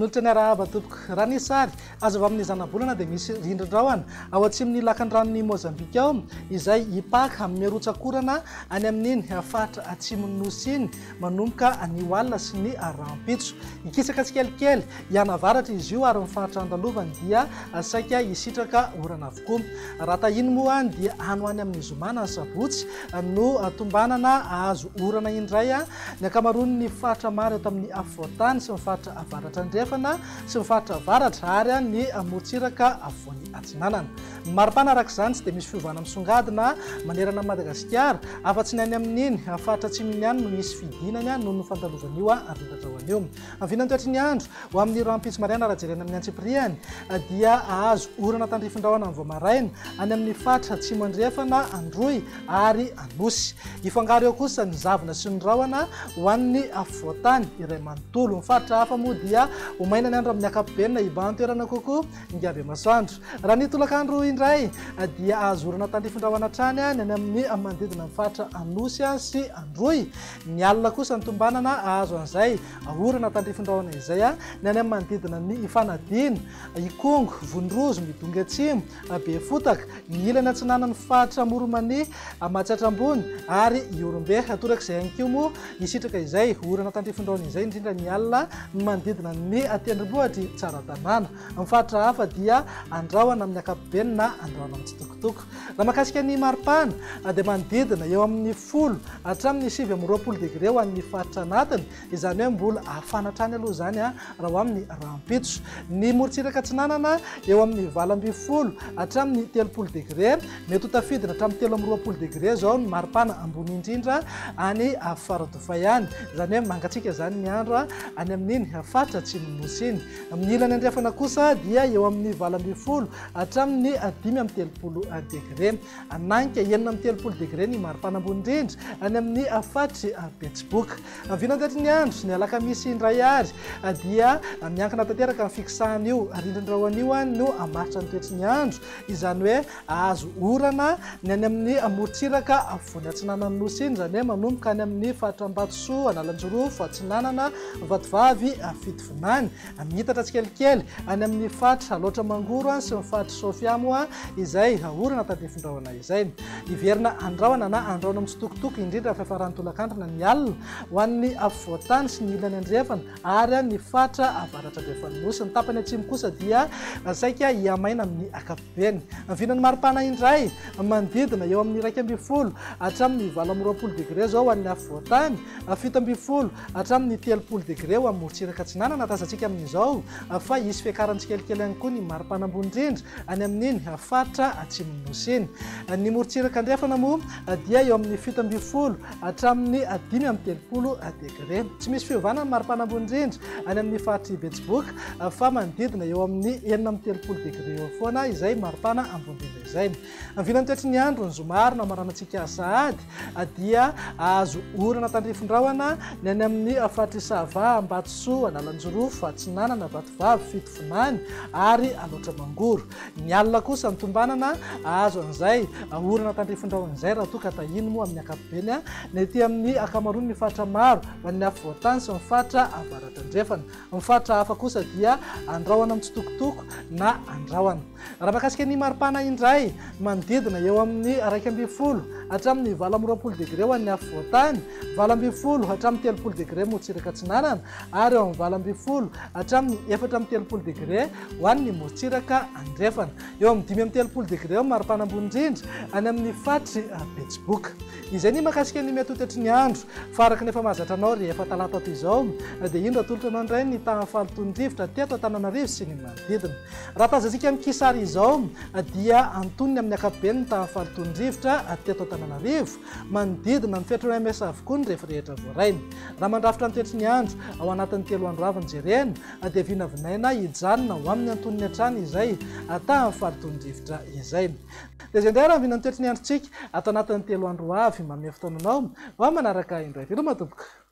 Manolotra ny arahaba tompoko. Raha ny sary azo avy amin'ny zanabolana dia misy rindrin-drahona ao atsimon'ny lakandranon'i Mozambika ao izay hipaka amin'ny rotsakorana any amin'iny faritra atsimon'ny nosy iny manomboka anio alina sy ny rahampitso. Hikisaka tsikelikely hianavaratra izy io ary ny faritra andalovany dia saika hisitraka orana avokoa. Raha tahiny moa dia any ho any amin'ny zoma na ny sabotsy no tombanana hahazo orana indray Ny ankamaroan'ny faritra maro eto amin'ny afovoan-tany sy ny faritra avaratra andrefana sy ny faritra avaratra ary ny morontsiraka afovoany atsinanana. Ny maripana araka izany tsy dia misy fiovana misongadina manerana an'i Madagasikara, afa-tsy ny any amin'iny faritra atsimo iny ihany no hisy fidinany noho ny fandalovan'io rindradrahona io. Vinan'ny toetry ny andro ho amin'ny rahampitso maraina raha jerena amin'ny antsipiriany dia hahazo orana tandrifin-drahona amin'ny vao maraina any amin'ny faritra atsimo andrefana, Androy ary Anosy. Hifangaro eo kosa ny zavona sy ny rahona ho an'ny afovoan-tany iray manontolo. Ny faritra hafa moa dia ho maina ny andro amin'ny ankapobeny na hibahan-toerana kokoa ingabe masoandro. Raha ny tolakandro indray dia hahazo orana tandrifin-drahona hatrany ny any amin'ny manodidina ny faritra Anosy sy Androy. Ny alina kosa ny tombanana hahazo an'izay orana tandrifin-drahona izay ny any amin'ny manodidina ny Ifanadiana, Ikongo, Vonorozo, Midongy Atsimo, Befotaka, ny ilany atsinanan'ny faritra Amoron'i-Mania, Matsiatra Ambony ary Ihorombe. Torak'izay ihany koa moa hisitraka izay orana tandrifin-drahona izay indrindra ny alina ny manodidina ny tendrombohitr'i Tsaratanàna. Amin'ny faritra hafa dia andrahona amin'ny ankapobeny na andrahona mitsitokotoko. Raha mahakasika ny maripana dia manodidina eo amin'ny 10 hatramin'ny 29 degre ho an'ny faritra anatiny, izany hoe mbola hafana hatrany aloha izany raha ho amin'ny rahampitso. Ny morontsiraka atsinanana eo amin'ny 18 hatramin'ny 30 degre, mety ho tafidina hatramin'ny 23 degre izao ny maripana ambony indrindra any Faradofay any, izany hoe mangatsiaka izany ny andro any amin'iny faritra atsimon'ny Nosy iny. Amin'ny ilany andrefana kosa dia eo amin'ny 18 hatramin'ny 35 degre. Hananika 36 degre ny maripana ambony indrindra any amin'ny faritr'i Betsiboka. Vinantetry ny andro, ny alakamisy indray ary dia miankina tanteraka amin'ny fikisahan'io rindrin-drahona io no hamaritra ny toetry ny andro, izany hoe hahazo orana ny any amin'ny morontsiraka afovoany atsinanan'ny Nosy iny, izany hoe manomboka any amin'ny faritra Ambatosoa, Analanjirofo, Atsinanana, Vatovavy, Fitovinany. Miitatra tsikelikely any amin'ny faritra Alaotra Mangoro sy ny faritr'i Sofia moa izay orana tandrifin-drahona izay. Hiverina andrahona na andrahona mitsitokotoko indrindra amin'ny fiafaran'ny tolakandro na ny alina ho an'ny afovoan-tany sy ny ilany andrefana ary ny faritra avaratra andrefan'ny Nosy. Ny tapany atsimo kosa dia saika hihamaina amin'ny ankapobeny. Vinan'ny maripana indray manodidina eo amin'ny 11 hatramin'ny 28 degre izao ho an'ny afovoan-tany, 17 hatramin'ny 30 degre ho amin'ny morontsiraka atsinanana. Tazantsika amin'izao fa hisy fiakarany tsikelikely ihany koa ny maripana ambony indrindra any amin'iny faritra atsimon'ny Nosy iny. Ny morontsiraka andrefana moa dia eo amin'ny 17 hatramin'ny 35 degre. Tsy misy fiovana ny maripana ambony indrindra any amin'ny faritr'i Betsiboka fa manodidina eo amin'ny 36 degre eo foana izay maripana ambony indrindra izay. Ny vinan'ny toetry ny andro ny zoma ary no hamaranantsika sahady dia hahazo orana tandrifin-drahona ny any amin'ny faritr'i Sava, Ambatosoa, Analanjirofo, Atsinanana, Vatovavy, Fitovinany ary Alaotra Mangoro. Ny alina kosa ny tombanana hahazo an'izay orana tandrifin-drahona izay raha toa ka tahiny moa amin'ny ankapobeny ny aty amin'ny ankamaroan'ny faritra maro ho an'ny afovoan-tany sy ny faritra avaratra andrefana. Ny faritra hafa kosa dia andrahona mitsitokotoko na andrahona. Raha mahakasika ny maripana indray, manodidina eo amin'ny 11 hatramin'ny 28 degre ho an'ny afovoan-tany, 18 hatramin'ny 30 degre morontsiraka atsinanana ary eo amin'ny 18 hatramin'ny 34 degre ho an'ny morontsiraka andrefana. Eo amin'ny 35 degre eo ny maripana ambony indrindra any amin'ny faritr'i Betsiboka. Izay ny mahakasika ny mety ho toetry ny andro, fa araka ny efa mahazatra anao rehefa talata toy izao dia indro atolotra anao indray ny tahan'ny fahalotoan'ny rivotra teto Antananarivo sy ny manodidina. Raha tazantsika amin'ny kisary izao dia antonony amin'ny ankapobeny ny tahan'ny fahalotoan'ny rivotra teto Antananarivo, manodidina ny fetran'ny OMS avokoa ny refy rehetra voarainy. Raha mandrafitra ny toetry ny andro ao anatin'ny 3 andro avy ny jerena dia vinavinaina hijanona ho amin'ny antonony hatrany izay tahan'ny fahalotoan'ny rivotra izay. Dia izay indray ary ny vinan'ny toetry ny androntsika ato anatin'ny 3 andro ho avy. Manome fotoana anao ho amin'ny manaraka indray. Veloma tompoko.